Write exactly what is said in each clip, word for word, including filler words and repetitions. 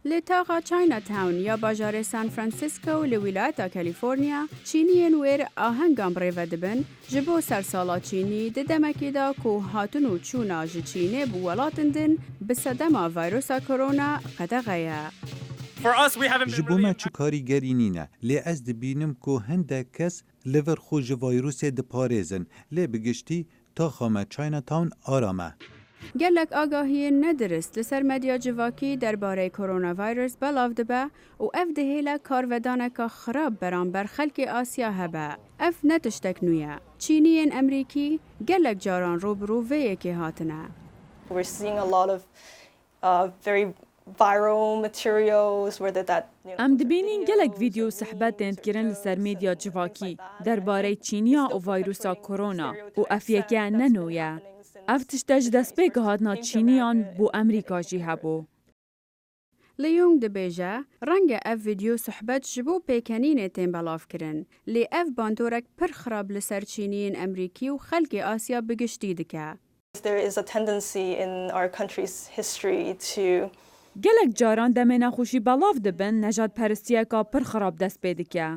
Li taxa Chinatown ya bajarê San Francisco li wîlayeta California, Çîniyên wêr ahengan bi rê ve dibin, ji bo sersala Çînî di demekê de ku hatin û çûna ji Çînê bi welatin din bi sedema vîrusa korona qedexe ye. Ji bo me çi karîgerî nîne, lê ez dibînim ku hindek kes li vir xwe ji vîrusê diparêzin, lê bi giştî taxa me Chinatown aram e. Gelek agahiyên nedirist li ser medya civakî derbarê koronavîrus belav dibe û ev dihêle karvedaneka xirab beramber xelkê Asya hebe. Ev ne tiştek nû ye. Çîniyên Emerîkî gelek caran rû bi rû vê yekê hatine. We're seeing a lot of uh, very viral materials, whether that you know, Em dibînin gelek vîdeo û sehbet tên dikirin li ser medya civakî derbarê Çîniya û vîrusa korona û ev yeke ne nû ye. Ev tişte ji destpêka hatina Çîniyan bo Emerîka jî hebû. Leung dibêje, renge ev vîdeo sehbet ji bo pêkenînê tên belavkirin, lê ev bandorek pir xirab li ser Çîniyên Emerîkî û xelkê Asya bi giştî dike. There is a tendency in our country's history to Gelek caran demê nexweşî belav dibin, nejadperestiyeka pir xirab dest pê dike.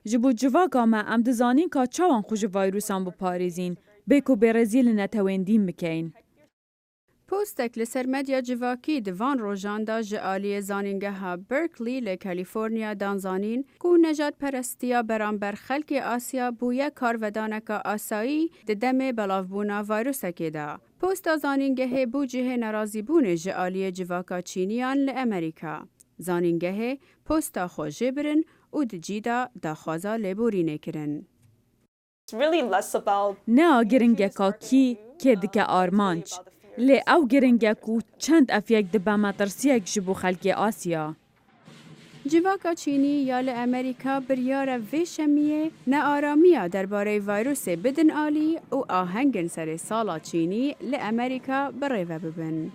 Ji bo civaka me, em dizanin ka çawan xwe ji vîrusan biparêzîn, bê ku bêrêzî li netewên dîn bikeyin. Postek li ser medya civakî di van rojan de ji aliyê Zanîngeha Berkeley li California dan zanîn ku nejadperestiya beramber xelkê Asya bûye karvedaneka asayî di demê belavbûna vîrusekê de. Posta zanîngehê bû cihê nerazîbûnê ji aliyê civaka Çîniyan li Emerîka. Zanîngehê posta xwe jê birin û di cî de daxwaza lêborînê kirin. It's really less about Ne a giringeka kî kê dike armanc, lê ew giring e ku çend ev yek dibe metirsiyek ji bo xelkê Asya. Civaka Çînî ya li Emerîka biryar e vê şemiyê nearamiya derbarê vîrusê bidin alî û ahengên serê sala Çînî li Emerîka bi rê ve bibin.